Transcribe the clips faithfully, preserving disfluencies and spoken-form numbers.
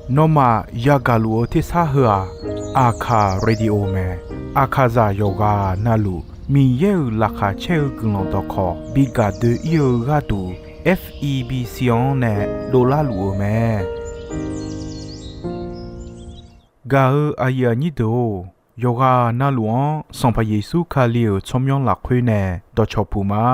Nawmaf yagaq luf-eu tersar heu-aq, Aqkaq Radio mae. Aqkaqzaq yawqghaq navluf Miqyaer-euq laqkhaq caer-eu guiqlanq dawqkawq bi gaq doe-ir-eu gharduq, F E B C-anr nae dovlar luf-euq mae. Gaq-eu aqyuif aqnyir deuq-or, yawqghaq navluf-anr Sanqpaq Yeqsur Kali-euq tsawrmyanr lafkhoer nae dawqcawq puq ma.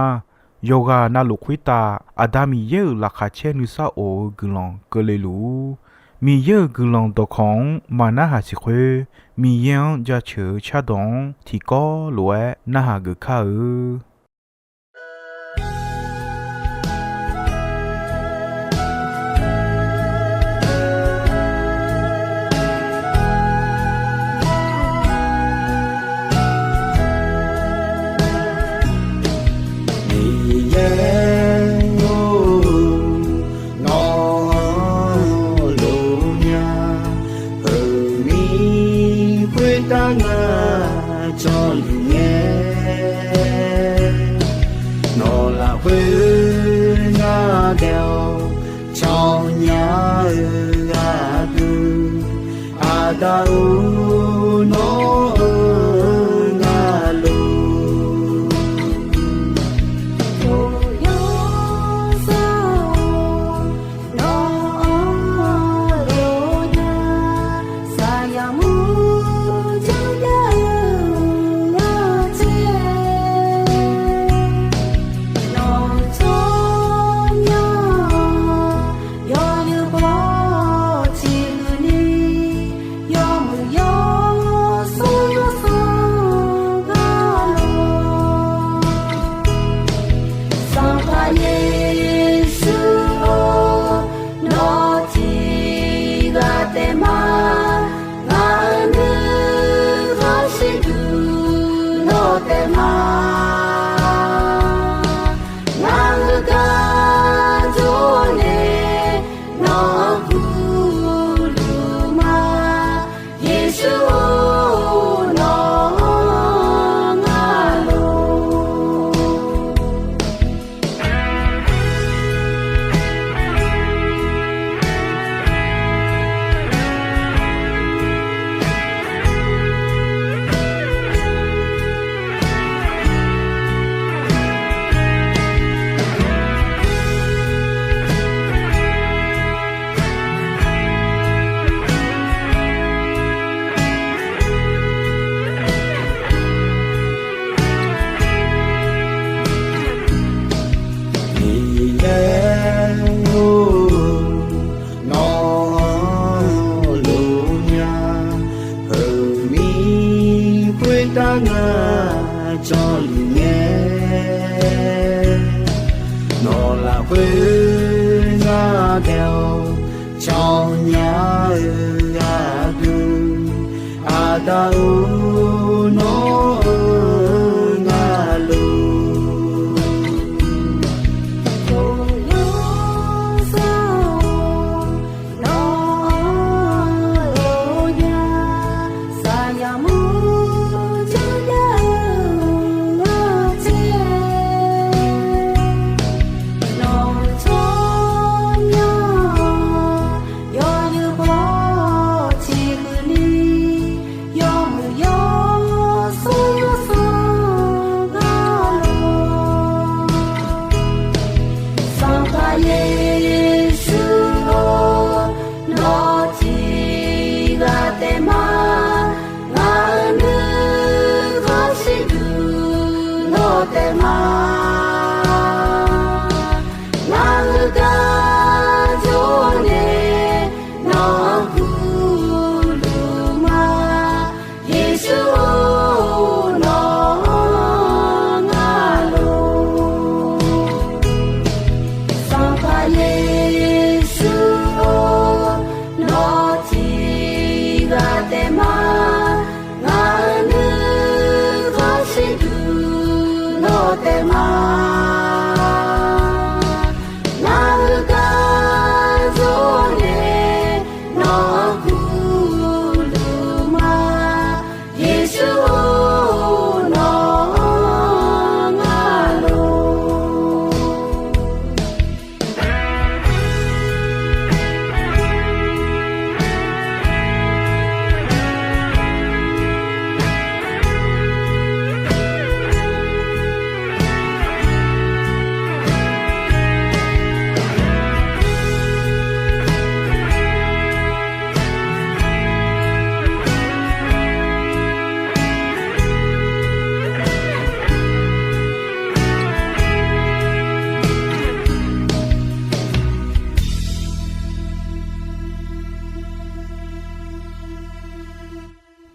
Yawqghaq navluf khoertav Aqda Miqyaer-euq laqkhaq caer nuisar of-eu guiqlanq keuvle luf-ur. Miqyaer-euq guiqlanq dawqkawq-anr maqnarhaq siq khoer, Miqyaer-anr jaceuq-eu cardawq-anr tiqkawv lof-aer narhaq geuf kar-eu. Miqyaer-or, nawq-anr lof nya, heumir khoertav ngar jawrluf ngae, nawq lafkhoer ngar daef-awr cawnya-eu gharduq, Aqda-or, nawr-eu ngar lof. Or, yawsanr-or, nawq-anr lof nya, saqyaq mur janrjav-eu lar caer, nawq-euq tsawrmyanr yawzeu baw ciqhuiq ni, yawmuiq yawsur yawsanr gar lof. Sanqpaq Yeqsur-or, nawr tiqghaq taef ma, ngaq-euq nuikhanr shirduq nawr taef ma. Ngaq-euq gar jawr nae nawq-anr gurluf ma, Yeqsur-or, nawq-anr ngar lof. Miqyaer-or, nawq-anr lof nya, heumir khoertav ngar jawrluf ngae, nawq lafkhoer ngar daef-awr cawnya-eu gharduq, Aqda-or, nawr-eu ngar lof. Or, yawsanr-or, nawq-anr lof nya, saqyaq mur janrjav-eu lar caer, nawq-euq tsawrmyanr yawzeu baw ciqhuiq ni, yawmuiq yawsur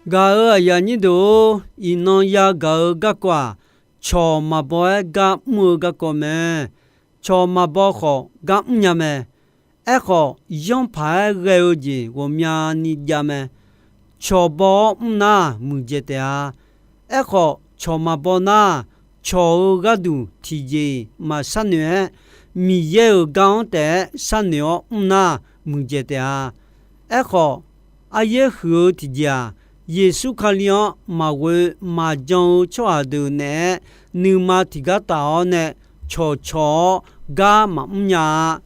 Gaq-euq aqyuif aqnyir deuq-or, iqnan yagaq-eu garkawv-aq, cawq maqbaw-aer gar mr-eu garkawv mae. Cawq maqbaw khawf gar mrnya mae. Aerkhawf, yanrpaq-aer ghae-eu jeq ghawqmyani jav mae. Cawq baw-awr mr nar, muiqdzaeq taef-a. Aerkhawf, cawq maqbaw nar, cawq-euq gharduq tiqjeq-iq maqsharnoeq-aer, Miqyaer-euq gar-anr taef-aer sharnoeq-awr mr nar, muiqdzaeq taef-a. Aerkhawf, aryaer huiq-eu tiqjeq-aq, Yeqsur Kali-anr maqghoe maqjan-eu tsawrhaq deuq naeq-aer, nuima tiqgar taf-awr nae cawqcawq-awr gar maqmr nya-a.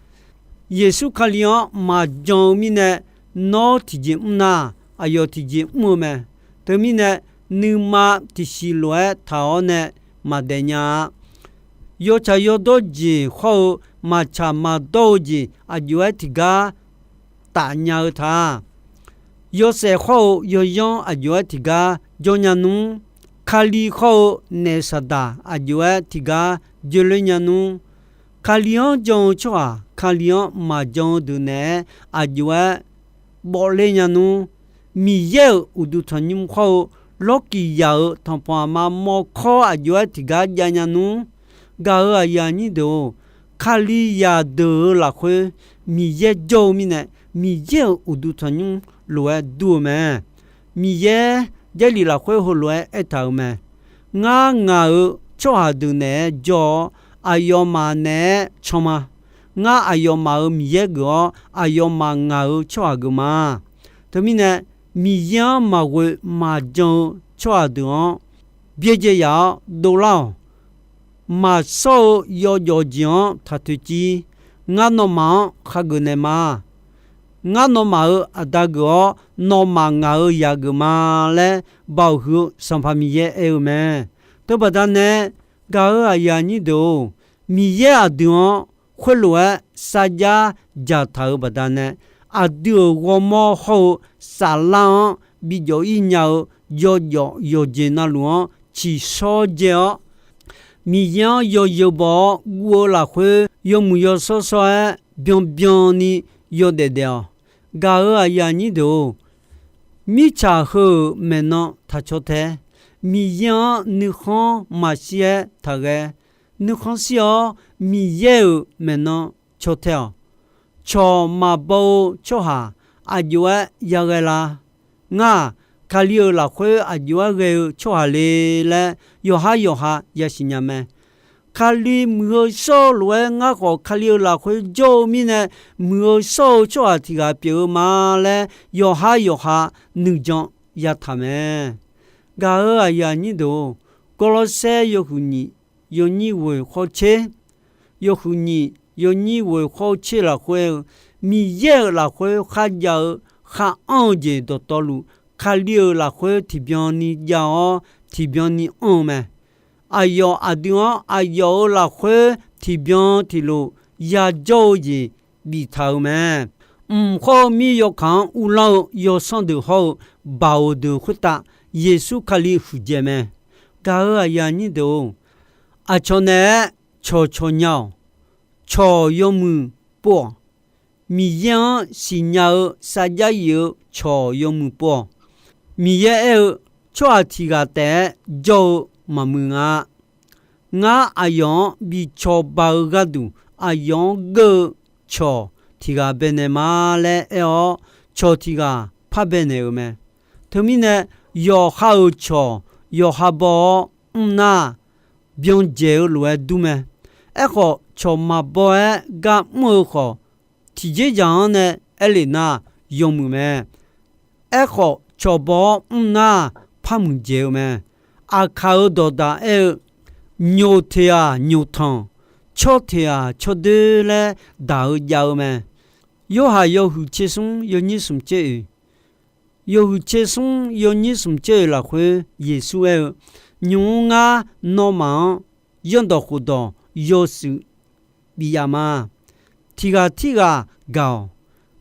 Yeqsur Kali-anr maqjan-eu mirnae, nawr tiqjeq mr nar, aqyawf tiqjeq mr-eu mae. Teumirnae, nuima tiqsiq lof-aer taq-awr nae maqdaef nya-a. Yawtsaq yawdawr jeq hawr-eu maqtsaq maqdawr-eu jeq aqjox-aer tiqgar tafnya-eu ta. Yawshaef hawr-eu yawyanr aqjox-aer tiqgar jawr nya nmr. Kali hawr-eu naef saqdaq aqjox-aer tiqgar joerler nya nmr. Kali-anr jan-eu tsawrhaq, Kali-anr maqjan-eu deuq naeq-aer aqjox-aer bawvler nya nmr. Miqyaer-euq uqduq tanqnymr hawr-eu lawrkiq yaq-euq tanqpanq aqma mawrkawr aqjox-aer tiqgar jav nya nmr. Gaq-euq aqyuif aqnyir deuq-or, Kalizaq deuq-euq lafkhoer Miqyaer jawr-eu mirnae, Miqyaer-euq uqduq tanqnymr lof-aer dur-eu mae. Miqyaer Jarlif lafkhoer heulof-aer aertaq-euq mae. Ngar ngaq-euq tsawrhaq deuq naeq-aer jawr-awr, aqyawfmaf naeq-aer can ma. Ngar aqyawfmaf-euq Miqyaer geuf-awr, aqyawfmaf ngaq-euq tsawrhaq geuf ma. Teumirnae, Miqyaer-anr maqghoe maqjan-eu tsawrhaq deuq-anr byaerdzae yaf-awr dovlar-awq. Maqshawr-eu yawjawf jeq-anr taq toeqciv. Ngar nawmaf-anr khageuf naeq ma. Ngar nawmaf-euq Aqda geuf-awr, nawmaf ngaq-euq zaq geuf ma laer Baoq huiq-eu Sanqpaq Miqyaer aer-eu mae. Teubaqda nae, gaq-euq aqyuif aqnyir deuq-or, Miqyaer aqdui-anr khoerlof-aer sarjax dzaqtaq-euq baqdanae, aqdui-euq ghawrmawr hawr-eu saflar-anr bijawv-ir nya-eu yawjawf yawqjeq navluf-anr ciqshawr dzae-awr, Miqyaer-anr yawzeu baw-awr guv-eu lafkhoer, yawmuiq yawshawr shawr-aer byanbyan ni yawdaef daef-awq. Gaq-euq aqyuif aqnyir deuq-or, mirtsaq heu-euq maeqnan taq caw tae. Miqyaer-anr nuikhanr maqshir-aer taq ghae. Nuikhanr shir-awr, Miqyaer-euq maeqnan caw tae-awq. Cawq maqbaw-eu tsawrhaq aqjox-aer yaghae la? Ngar-aq, Kali-euq lafkhoer aqjox-aer ghae-eu tsawrhaq le laer yawqhar yawqha yasiq nya mae. Kali muiq-eu shawr-eu lof-aer ngar khawf Kali-euq lafkhoer jawr-eu mirnae, muiq-eu shawr-eu tsawrhaq tiq ghaq pyeuf-eu ma laer yawqhar yawqha nuijan yataq mae. Gaq-euq aqyuif aqnyir deuq-or, Gawrlawrsaer yawhuiq nyiq yawnyir ghoeq khawr tser, yawhuiq nyiq yawnyir ghoeq khawr tser lafkhoer-eu, Miqyaer-euq lafkhoer kharjav-eu khar anr-eu jeq dawqtawvluf, Kali-euq lafkhoer tiqbyan ni jav-awr tiqbyan ni anr-eu mae. Aqyawf aqdui-anr aqyawf-euq lafkhoer tiqbyan tiqlof yajawr-eu jeq biftaq-euq mae. Mq khawr-eu mir yawkaq-anr uvlanr-eu yawsanr deuq hawr-eu baoq deuq khoertav Yeqsur Kali huiqdzaeq mae. Gaq-euq aqyuif aqnyir deuq-or, aqcawq naeq-aer cawqcawq nya-awq. Cawq yawmuiq pov-awq. Miqyaer-anr siqnya-eu sarjax yif-eu cawq yawmuiq pov-awq. Miqyaer aer-eu, tsawrhaq tiq ghaq taef-aer jawr-eu maqmuiq nga. Ngar aqyawf-anr bi cawba-eu gharduq aqyawf-anr geur-eu cawq tiq ghaq baenaeq ma laer aer-awr, cawq tiq ghaq par baenaeq-euq mae. Teumirnae, yawqha-euq cawq yawqha baw-awr mr nar, byandzaeq-eu lof-aer dur mae. Aerkhawf, cawq maqbaw-aer gar mr-eu khawf, tiqjeq dzaq-anr nae aerlef nar, yawmuiq mae. Aerkhawf, cawq baw-awr mr nar, par muiqdzaeq-eu mae. Aqkaq-euq dawqdaq aer-eu, nyoq teq-aq nyoq tanq, tsawr teq-aq tsawr doer laer daq-eu jav-eu mae. Yorhaq yawhuiq tser smr yawnyir smq tser oeq, yawhuiq tser smr yawnyir smq tser oeq lafkhoer Yeqsur aer-eu, nymq-mr ngar nawmaf-anr zanrdawq khofdawq yawshuif bif yaf ma. Tiq ghaq tirghaq gaq-awq.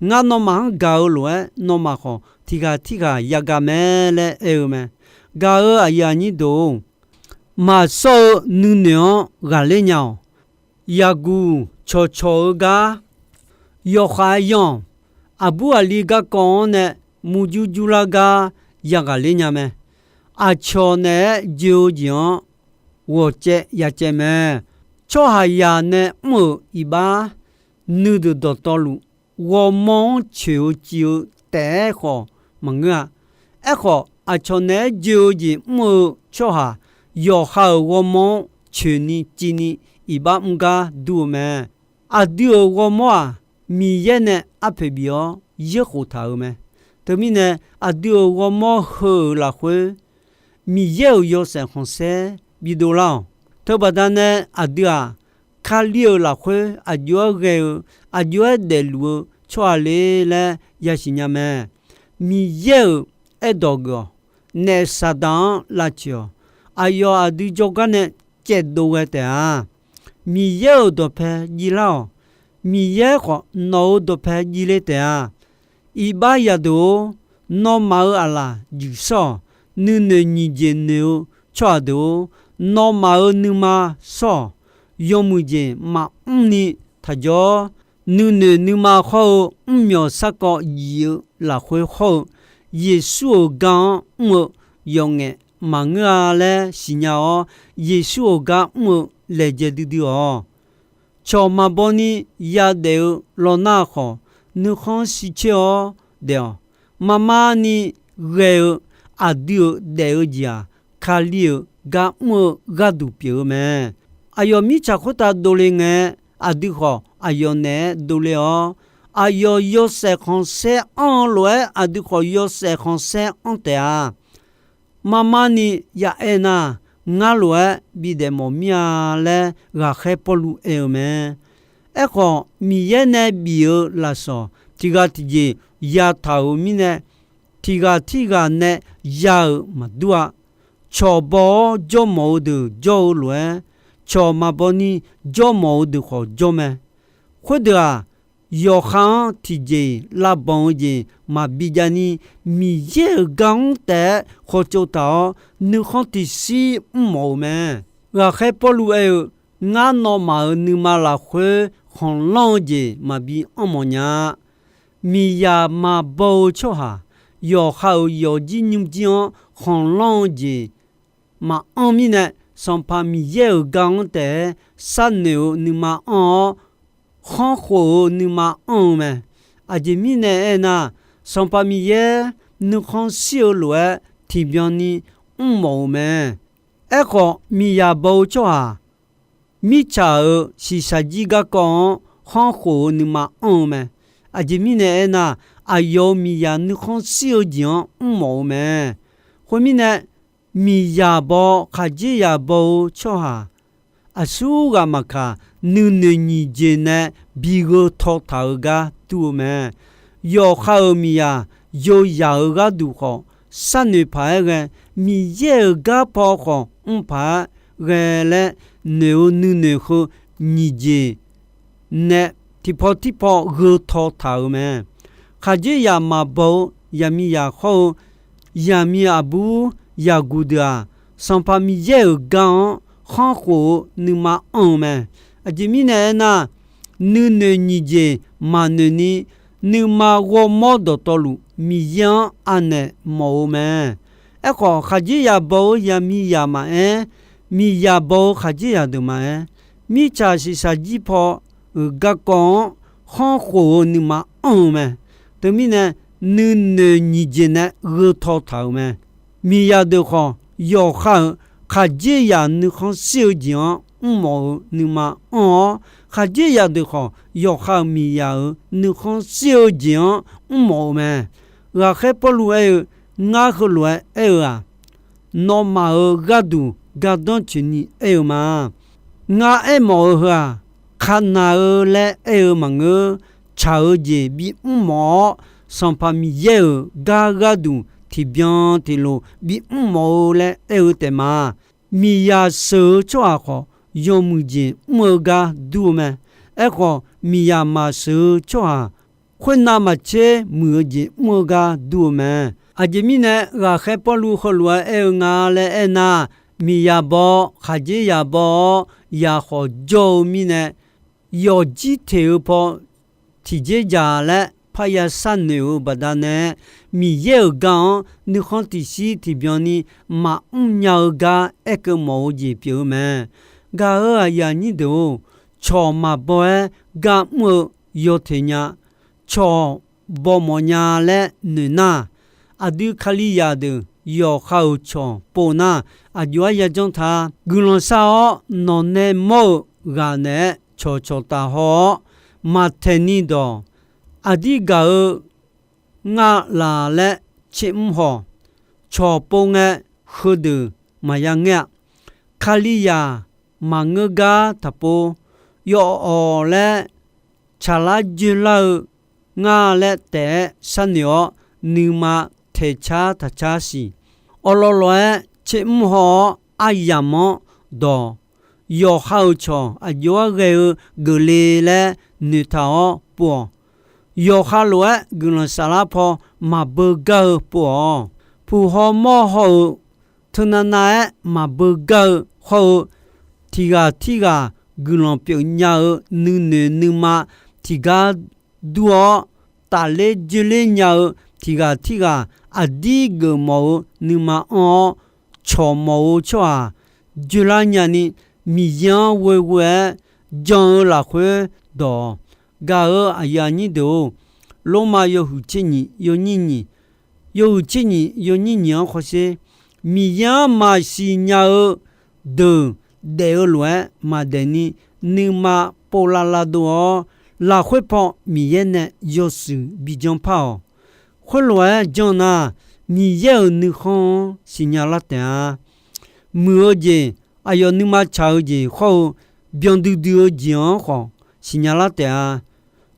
Ngar nawmaf-anr gaq-eu lof-aer, nawmaf khawf tiq ghaq tirghaq yagaq mae laer aer-eu mae. Gaq-euq aqyuif aqnyir deuq-or, maqshawr-eu nuinoeq-anr ghaqler nya-awq. Yaqguq cawqcawq-eu gar yawkhav-aer yanr-awq. Aqbur aqli garkawv-anr nae murjur jurlar gar yaghaq ler nya mae. Aqcawq naeq-aer joe-eu jeq-anr ghawqcaev yacaev mae. Tsawrhaqzaq nae mr-euq iqbax nuideuq dawqtawvluf, ghawrmawr-anr coeq-eu civ-eu taef-aer khawf maqngeur-a. Aerkhawf, aqcawq naeq-aer joe-eu jeq mr-eu tsawrhaq, yawqha-euq ghawrmawr-anr coeqni civni iqbax mr gar dur-eu mae. Aqdui-euq ghawrmawr-aq, Miqyaer nae arpoeq bif-awr yaerkhof taq-euq mae. Teumirnae, aqdui-euq ghawrmawr heu-euq lafkhoer, Miqyaer-euq yawshaef khanqsaer bidov lar-awq. Teubaqda nae aqdui-aq, Kali-euq lafkhoer aqjox-aer ghae-eu, aqjox-aer daefluf-eu tsawrhaq le laer yasiq nya mae. Miqyaer-euq aerdawq geuf-awq. Naef Saqdaq-anr lavtsoeq-awq. Aqyawf aqdui jawrgar nae caevdov ghae taef-a. Miqyaer-euq dawqpae jivlar-awq. Miqyaer khawf nawq-euq dawqpae jivle taef-a. Iqbax yadeuq-or, nawmaf-euq aqlaf juif shawr-awq. Nuinoeq nyiq jeq noeq-eu tsawrhaq deuq-or, nawmaf-euq nuima shawr-awq. Yawmuiq jeq maqmr ni taqjawr. Nuinoeq nuima khawr-eu mrmyawq sarkawv jif-eu lafkhoer hawr-eu, Yeqsur-euq gar-anr mr-eu yawf ngaef maqngeur-a laer siqnya-awr, Yeqsur-euq gar mr-eu laejae duidui-awq. Cawq maqbaw ni yadaef-eu lawnar khawf, nuikhanr sicoer-awr daef-awq. Marmar ni ghae-eu aqdui-euq daef-eu jeq-aq, Kali-euq gar mr-eu gharduq pyeuf-eu mae. Aqyawf mirtsaq khoertav dovle ngae, aqdui khawf aqyawf naeq-aer dovle-awr, aqyawf yawshaef khanqsaer anr-eu lof-aer aqdui khawf yawshaef khanqsaer anr taef-a. Marmar ni ya aer nar, ngar lof-aer bidaef mawf mir-a laer ghaqkhaer Pawrluv aer-eu mae. Aerkhawf, Miqyaer nae bif-eu lafsawq tiq ghaq tiqjeq yataq-euq mirnae, tiq ghaq tirghaq nae ya-euq maqdur-a. Cawq baw-awr jawrmawf-eu deuq jawr-eu lof-aer, cawq maqbaw ni jawrmawf-eu deuq khawf jawr mae. Khoerdeuq-aq, yawqha-anr tiqjeq-iq lavbanq-eu jeq maqbi jav ni, Miqyaer-euq gar-anr taef-aer khawtsov taq-awr, nuikhanr tiqshir mrmawf-euq mae. Ghaqkhaer Pawrluv aer-eu, Ngar nawmaf-euq nuima lafkhoer khanqlanr-eu jeq maqbi anr mawf nya-a. Miqyaq maqbaw-eu tsawrhaq, yawqha-euq yawqjir nymrjir-anr khanqlanr-eu jeq maqanr mirnae, Sanqpaq Miqyaer-euq gar-anr taef-aer sharnoeq-eu nuima anr-awr, khanrkhof-eu nuima anr-eu mae. Aqjeq mirnae aernar, Sanqpaq Miqyaer nuikhanr shir-eu lof-aer tiqbyan ni mrmawf-euq mae. Aerkhawf, miqyaq baw-eu tsawrhaq, mirtsaq-euq shiqshaq jir garkawv-anr khanrkhof-eu nuima anr-eu mae. Aqjeq mirnae aernar, aqyawf-euq miqyaq nuikhanr shir-eu jeq-anr mrmawf-eu mae. Khoermirnae, miqyaq baw khaqdzerzaq baw-eu tsawrhaq aqsurghaq maqkaq, nuinoeq nyiq jeq nae bi gheu taw taq-euq gar dur-eu mae. Yawqha-euq miqyaq yozaq-euq gharduq khawf, sharnoeq paq-aer ghae, Miqyaer-euq gar paw khawf mr paq-aer ghae laer noeq-eu nuinoeq heu nyiq jeq nae tiqpaw tirpaw gheu taw taq-euq mae. Khaqdzerzaq maqbaw-eu yaqmiqzaq hawr-eu yaqmiq aqbur yaqguq deuq-aq, Sanqpaq Miqyaer-euq gar-anr khanrkhof-eu nuima anr-eu mae. Aqjeq mirnae aernar, nuinoeq nyiq jeq maqnoeq ni, nuima ghawrmawr dawqtawvluf Miqyaer-anr anaeq mawf-eu mae. Aerkhawf, khaqdzerzaq baw-eu yaqmiqzaq maqaer, miqyaq baw-eu khaqdzerzaq deuq maqaer, mirtsaq shiqshaq jir paw-euq garkawv-anr khanrkhof-eu nuima anr-eu mae. Teumirnae, nuinoeq nyiq jeq nae gheu taw taq-euq mae. Miqyaq deuq khawf, yawqha-euq khaqdzerzaq nuikhanr shir-eu jeq-anr mrmawf-eu nuima anr-awr, khaqdzerzaq deuq khawf, yawqha-euq miqyaq-euq nuikhanr shir-eu jeq-anr mrmawf-eu mae. Ghaqkhaer Pawrluv aer-eu, Ngar heulof-aer aer-eu-aq, nawmaf-euq gharduq gardanr tsoeqni aer-eu ma. Ngar aermawf-eu heu-aq, kaqnaq-eu laer aer-eu maqngeur. Tsaq-eu jeq bimr mawf-awr, Sanqpaq Miqyaer-euq gar gharduq tiqbyan tiqlof bimr mawf-eu laer aer-eu taef ma. Miqyaq sheuq-eu tsawrhaq khawf, yawmuiq jeq mr-eu gar dur-eu mae. Aerkhawf, miqyaq maqsheuq-eu tsawrhaq, khoernav maqtser muiq-eu jeq mr-eu gar dur-eu mae. Aqjeq mirnae, ghaqkhaer Pawrluv heulof-aer aer-eu nga laer aernar, miqyaq baw, khaqdzerzaq baw-awr, yaqkhawf jawr-eu mirnae, yawqjir teq-eu paw tiqjeq dzaq laer parya sharnoeq-eu baqdanae, Miqyaer-euq gar-anr nuikhanr tiqshir tiqbyan ni maqmr nya-eu gar aerkeuv mawf-eu jeq pyeuf-eu mae. Gaq-euq aqyuif aqnyir deuq-or, cawq maqbaw-aer gar mr-eu yawteq nya. Cawq baw mawf nya laer noeq nar, aqdui Kalizaq deuq yawqha-euq cawq pov nar, aqjox-aer yajanr ta. Guiqlanq shar-awr nawq nae mawr-eu ghaq naeq-aer cawqcawq taf haw-awr, maqtaeq ni dawq, aqdir gaq-eu ngar laq laer tser mr haw. Cawq pov ngae, heudeuq maqya ngaer-a. Kalizaq maqngeur gar taqpov, yawf-awq laer tsaqlar joelar-eu ngar laer taef-aer sharnoeq-awr, nuima taeqcar taqcar siq. Awqlawv lawq-aer tser mr haw-awr aryamq-anr dawq, yawqha-euq cawq aqjox-aer ghae-eu geufle laer noeqtaq-awr pov-awq. Yawqha lof-aer guiqlanq saflar paw maqbeu gar-eu pov-awq. Puq haw mawr haw-eu teunavnav-aer maqbeu gar-eu hawr-eu, tiq ghaq tirghaq guiqlanq pyeuf nya-eu nuinoeq nuima tiqgar dur-awr, tafler joerler nya-eu tiq ghaq tirghaq aqdir geufmawf-eu nuima anr-awr, cawq mawf-eu tsawrhaq joerlar nyani, Miqyaer-anr ghoeghoe-aer jan-eu lafkhoer dawq-awq. Gaq-euq aqyuif aqnyir deuq-or, Lormav yawhuiq tser nyiq yawnyir nyiq, yawhuiq tser nyiq yawnyir nyiq-anr hawsher, Miqyaer-anr maqsiq nya-eu deuq daef-eu lof-aer maqdaef ni, nuima povlav lavdov-awr, lafkhoer paw Miqyaer nae yawshuif bijanr par-awq. Khoerlof-aer janr nar, Miqyaer-euq nuikhanr-anr siqnya lar taef-a. Muiq-eu jeq, aqyawf nuima tsaq-eu jeq hawr-eu, byan duidui-eu jeq-anr khawf siqnya lar taef-a.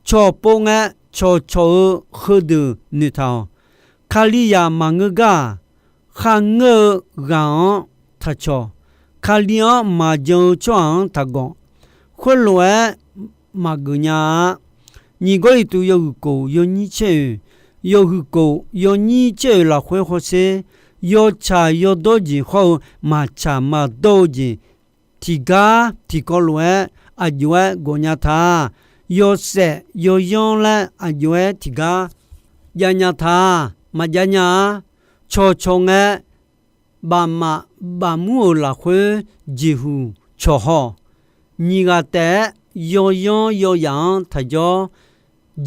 Cawq pov ngae, cawqcawq-eu heudeuq noeqtaq-awq. Kalizaq maqngeur gar-aq, kharngeur-eu ghaq-anr taqcawq. Kali-anr maqjan-eu tsawrhaq-anr taqgawq. Khoerlof-aer maqgeuf nya-a. Nyiq Gawrliqtu yawhuiq kof yawnyir tser oeq, yawhuiq kof yawnyir tser oeq lafkhoer hawsher, yawtsaq yawdawr jeq hawr-eu maqtsaq maqdawr-eu jeq tiqgar tiqkawv lof-aer aqjox-aer gawq nya ta. Yawshaef yawyanr laer aqjox-aer tiqgar jav nya ta. Maqjav nya-a. Cawqcawq ngae, bafmaf bafmur-euq lafkhoer jeqhuq cawq haw. Nyiq ghaq taef-aer yawyanr yawyaf-anr taqjawr.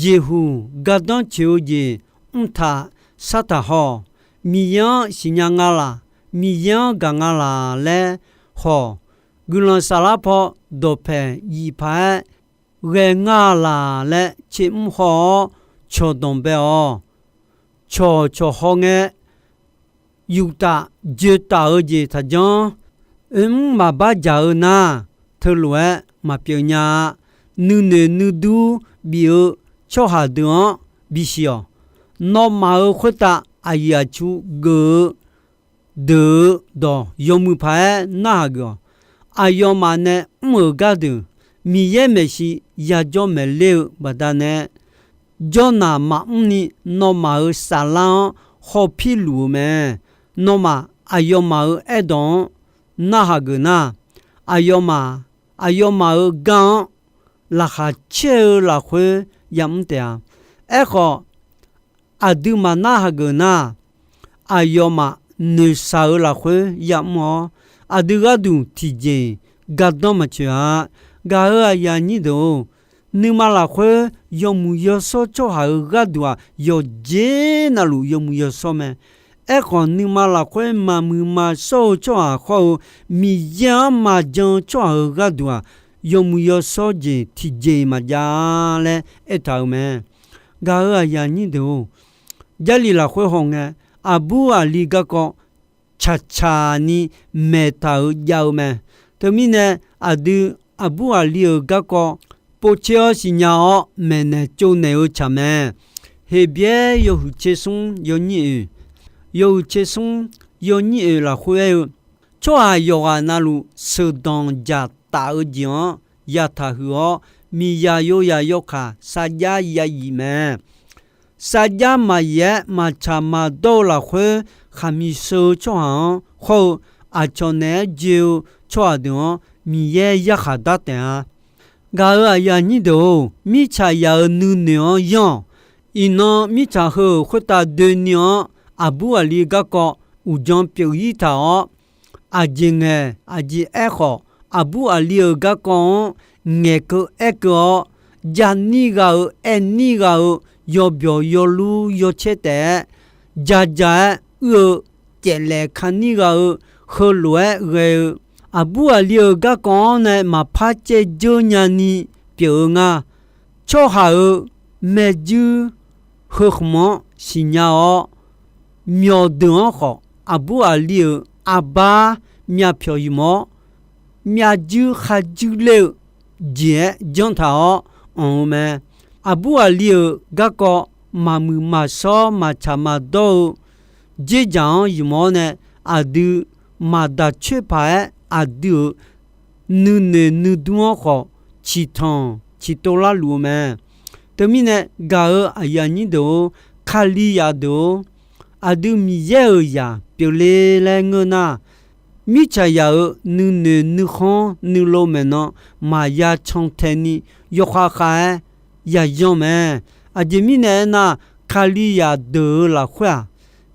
Jeqhuq gardanr coeq-eu jeq mrtaq shartaq haw. Miqyaer-anr siqnya nga laq, Miqyaer-anr gaq nga laq laer haw. Guiqlanq saflar paw dawqpaeq yif paq-aer ghae nga laq laer tser mr haw-awr cawqdanq bae-awq. Cawqcawq haw ngae, yuf taf joe taf-eu jeq taqjanr. Oermr maqbar jaq-eu nar, teulof-aer maqpyeuf nya-a. Nuinoeq nuidur bif-eu tsawrhaq deuq-anr bisiq-awq. Nawmaf-euq khoertav aqyuif aqtsu geuf-eu deuq-eu dawq yawmuiq paq-aer narhaq geuf-awq. Aqyawfmaf nae mr-euq gardeuq Miqyaer maeqshi yajawr maeqler-eu baqdanae, jawrnaq maqmr ni nawmaf-euq saflar-anr hawpir luf-eu mae. Nawmaf aqyawfmaf-euq aerdawq-anr narhaq geuf nar, aqyawfmaf, aqyawfmaf-euq gar-anr laqkhaq caer-eu lafkhoer yamr taef-a. Aerkhawf, aqduimaf narhaq geuf nar, aqyawfmaf noeqshaq-eu lafkhoer yamr-awr, aqdui gharduq tiqjeq-iq gardanr maqcoeq-a. Gaq-euq aqyuif aqnyir deuq-or, nuima lafkhoer yawmuiq yawshawr tsawrhaq-euq gharduq-aq, yawqjeq navluf yawmuiq yawshawr mae. Aerkhawf, nuima lafkhoer maqmuiq maqshawr-eu tsawrhaq hawr-eu, Miqyaer-anr maqjan-eu tsawrhaq-euq gharduq-aq, yawmuiq yawshawr jeq tiqjeq-iq maqjav laer aertaq-euq mae. Gaq-euq aqyuif aqnyir deuq-or, Jarlif lafkhoer hawngae, aqbur aqli garkawv tsaqtsaq ni maeqtaq-euq jav-eu mae. Teumirnae, aqdui aqbur aqli-euq garkawv povtser-awr siqnya-awr maeqnaeq tsovnaeq-eu tsaq mae. Heqbyaer yawhuiq tser smr yawnyir oeq, yawhuiq tser smr yawnyir oeq lafkhoer aer-eu, tsawrhaq yawqghaq navluf sheuqdanq dzaqtaf-eu jeq-anr yataq huiq-awr, miqzaq yoyaq yawkaq sarjax yayif mae. Sarjax maqyif-aer maqtsaq maqdawr-eu lafkhoer, khaqmiq sheu-eu tsawrhaq-anr hawr-eu, aqcawq naeq-aer joe-eu tsawrhaq deuq-anr Miqyaer yarkhaq dar taef-a. Gaq-euq aqyuif aqnyir deuq-or, mirtsaq yaq-euq nuinoeq-anr yanr-awq. Iqnan mirtsaq heu-euq khoertav doeni-anr, aqbur aqli-eu garkawv uqdzan pyeuf-ir taq-awr, aqjeq ngaeq aqjeq aerkhawf, aqbur aqli-euq garkawv-anr ngaeqkeuv aerkeuv-awr, janir ghaq-eu aernir ghaq-eu yawbyawq yawlur yawcaer taef-aer, jaqjaq-aer uir-eu caeflaef kanir ghaq-eu heulof-aer ghae-eu, aqbur aqli-euq garkawv-anr nae maqpar caevdzeur nyani pyeuf-eu nga. Tsawrhaq-euq maerjuir heu khmq-anr siqnya-awr, myawqdeuq-anr khawf aqbur aqli-euq arbar myavpyawq ymq-awr, myavjuir kharjuir ler-eu jeq-aer janr taq-awr anq-eu mae. Aqbur aqli-euq garkawv maqmuiq maqshawr maqtsaq maqdawr-eu dzerdzaq-anr ymq-awr nae, aqdui maqdaq coer paq-aer aqdui-euq nuinoeq nuidur-anr khawf ciqtanq ciqtov larluf-eu mae. Teumirnae gaq-euq aqyuif aqnyir deuq-or, Kalizaq deuq-or, aqdui Miqyaer-euq zaq pyeufle laer ngeur nar, mirtsaqzaq-euq nuinoeq nuikhanr nuilov maeqnan maqya cantae ni yawkhav khav-aer yayan mae. Aqjeq mirnae aernar, Kalizaq deuq-euq lafkhoer-aq,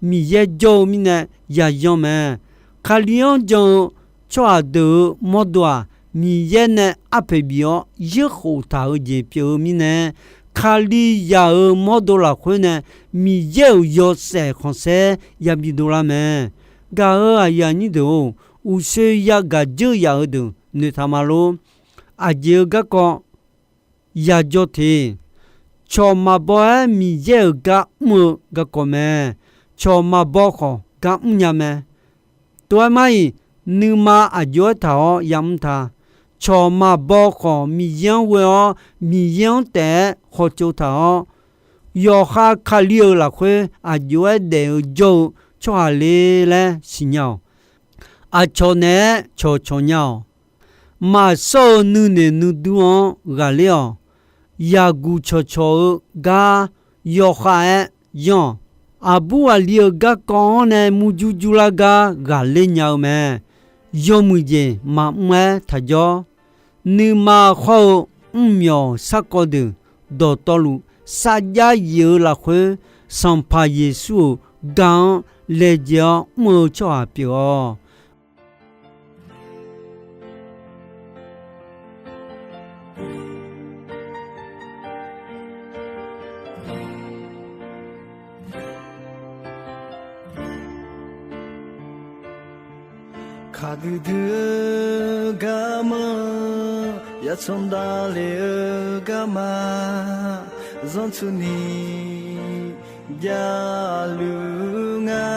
Miqyaer jawr-eu mirnae yayan mae. Kali-anr jan-eu tsawrhaq deuq-euq mawrdo-aq, Miqyaer nae arpoeq bif-awr yaerkhof taq-eu jeq pyeuf-eu mirnae, Kalizaq-euq mawrdo lafkhoer nae Miqyaer-euq yawshaef khanqsaer yabi dovlar mae. Gaq-euq aqyuif aqnyir deuq-or, uqshoe yagaq dzeur yaf-eu deuq noeqtaq ma lor. Aqjeq-eu garkawv yajawr te. Cawq maqbaw-aer Miqyaer-euq gar mr-eu garkawv mae. Cawq maqbaw khawf gar mrnya mae. Tov-aer mar-iq, nuima aqjox-aer taq-awr yamr ta. Cawq maqbaw khawf Miqyaer-anr ghoe-awr, Miqyaer-anr taef-aer khawtsov taq-awr, yawqha Kali-euq lafkhoer aqjox-aer daef-eu jawr-eu tsawrhaq le laer siqnya-awq. Aqcawq naeq-aer cawqcawq nya-awq. Maqshawr-eu nuinoeq nuidur-anr ghaqler-awq. Yaqguq cawqcawq-eu gar yawkhav-aer yanr-awq. Aqbur aqli-euq garkawv-anr nae murjur jurlar gar ghaqler nya-eu mae. Yawmuiq jeq maqmr-aer taqjawr. Nuima khawr-eu mrmyawq sarkawv deuq dawqtawvluf sarjax yif-eu lafkhoer, Sanqpaq Yeqsur-euq gar-anr laejae-awr mr-eu tsawrhaq pyeuf-awq. Kaqdui dui-eu garma, yacan davle-eu garma, zanrtsuini javluf nga.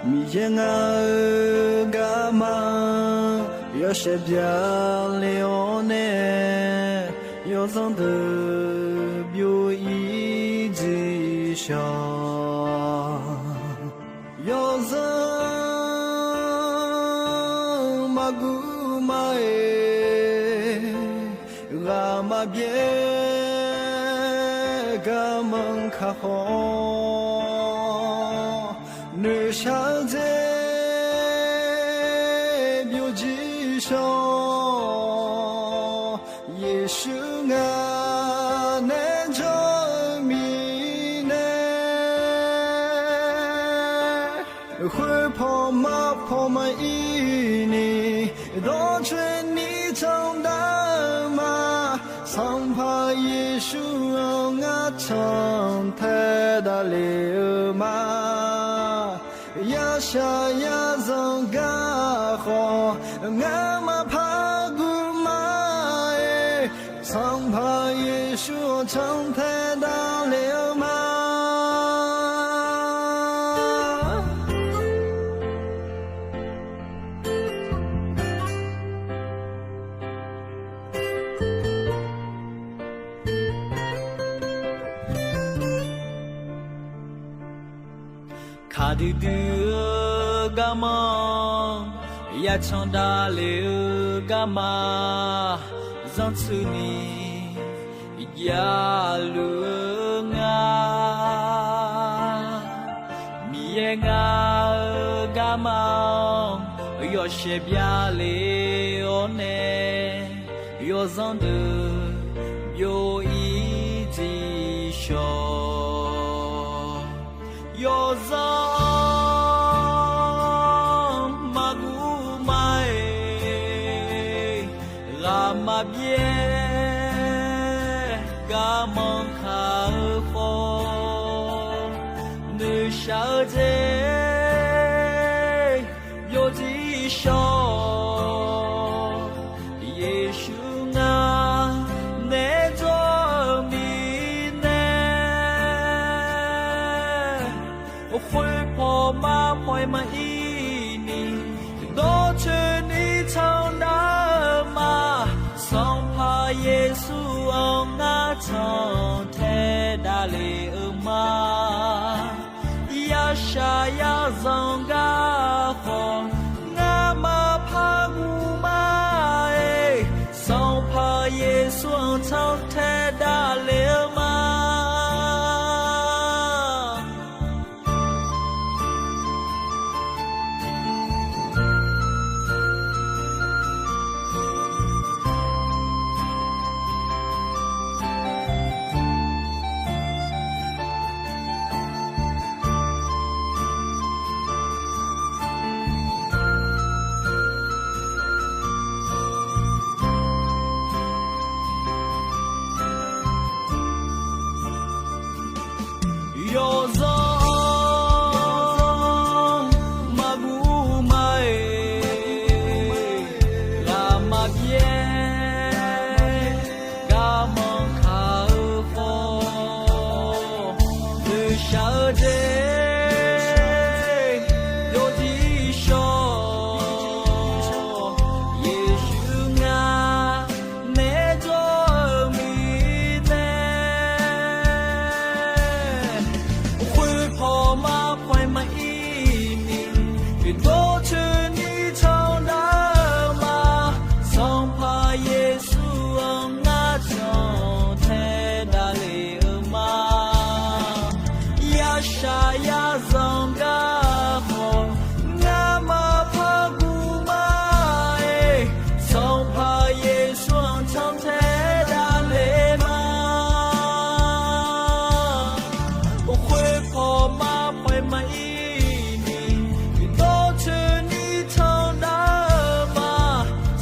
Miqyaer ngar-eu garma, yawshaef byaqle-awr nae, yawzanr deuq byov-ir dziqshawq. Yawzanr maqguv ma-eq, ghaq maqbyaer garmanr kakhof, noeqshaq-eu dzer byov dziqshawq. Yeqsur ngaq nae jawr-eu mirnae, khoerpaw marpaw maqir ni, dawrcoeni candav-eu ma. Sanqpaq Yeqsur-anr ngar cantae davle-eu ma. Yashaq yazanq garkhawf ngar maqpar guv ma-eq, Sanqpaq Yeqsur-anr cantae davle-eu ma. Kaqdui dui-eu garma, yacan davle-eu garma, zanrtsuini javluf-eu nga. Miqyaer ngar-eu garma-anr yawshaef byaqle-awr nae, yawzanr deuq byov-ir Garmanr kaq-eu khawf, noeqshaq-eu jeq yawdzir shawr. Yeqsur ngar nae dzawr-eu mirnae, khoerpaw mar paw-aer maqir ni, dawrcoeni tsanr nar-eu ma. Sanqpaq Yeqsur-anr ngar tsanq tae davlef-eu ma. Yashaq yazanq gar khawf, ngamaf par guv ma-aer, Sanqpaq Yeqsur-anr tsanr tae davlef-eu ma. Yawzanr maqguv ma-aer, ghaq maqbyaer, garmanr kaq-eu khawf, noeqshaq-eu jeq yawdzir shawr. Yeqsur ngar nae dzawr-eu mirnae, khoerpaw mar paw-aer maqir ni, dawrcoeni tsanr nar-eu ma. Sanqpaq Yeqsur-anr ngar tsanq tae davlef-eu ma. Yashaq yazanq gar khawf, ngamaf par guv ma-aer, Sanqpaq Yeqsur-anr tsanr tae davlef ma. Khoerpaw mar paw-aer maqir ni, dawrcoeni tsanr nar-eu ma.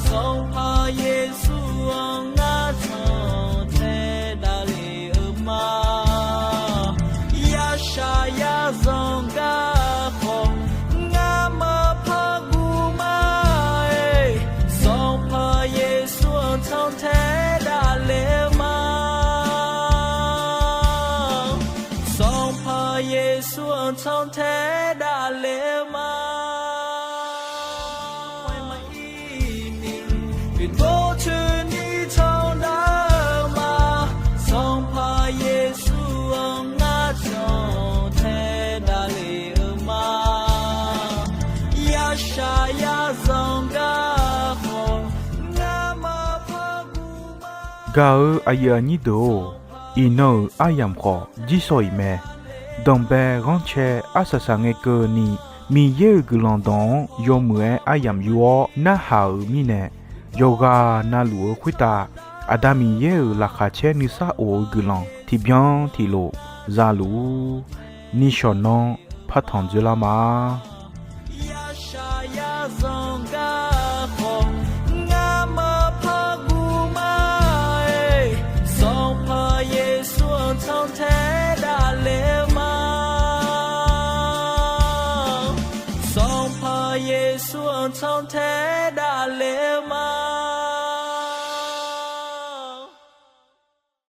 Sanqpaq Yeqsur-anr ngar tsanq tae davlef-eu ma. Yashaq yazanq gar khawf, ngamaf par guv ma-aer, Sanqpaq Yeqsur-anr tsanr tae davlef-eu ma. Sanqpaq Yeqsur-anr tsanr tae davlef-eu ma. Dawrcoeni tsanr nar-eu ma. Sanqpaq Yeqsur-anr ngar tsanq tae davlef-eu ma. Yashaq yazanq gar khawf, ngamaf par guv ma. Gaq-eu aqyuif aqnyir deuq-or, iqnan-euq aryamq khawf jirsawq iq mae. Danqbae ghanrcae arsaq saqngae keuvni, Miqyaer-euq guiqlanq dawq-anr yawmuiq-aer aryamq yur-awr narhaq-euq mirnae, yawqghaq navluf-eu khoertav Aqda Miqyaer-euq laqkhaq caer nuisar of-eu guiqlanq tiqbyan tiqlof zaluf-ur. Nishawq nanr partanq dzoerlar ma. Yashaq yazanq gar khawf, ngamaf par guv ma-aer, Sanqpaq Yeqsur-anr tsanr tae davlef-eu ma. Sanqpaq Yeqsur-anr tsanr tae davlef-eu ma.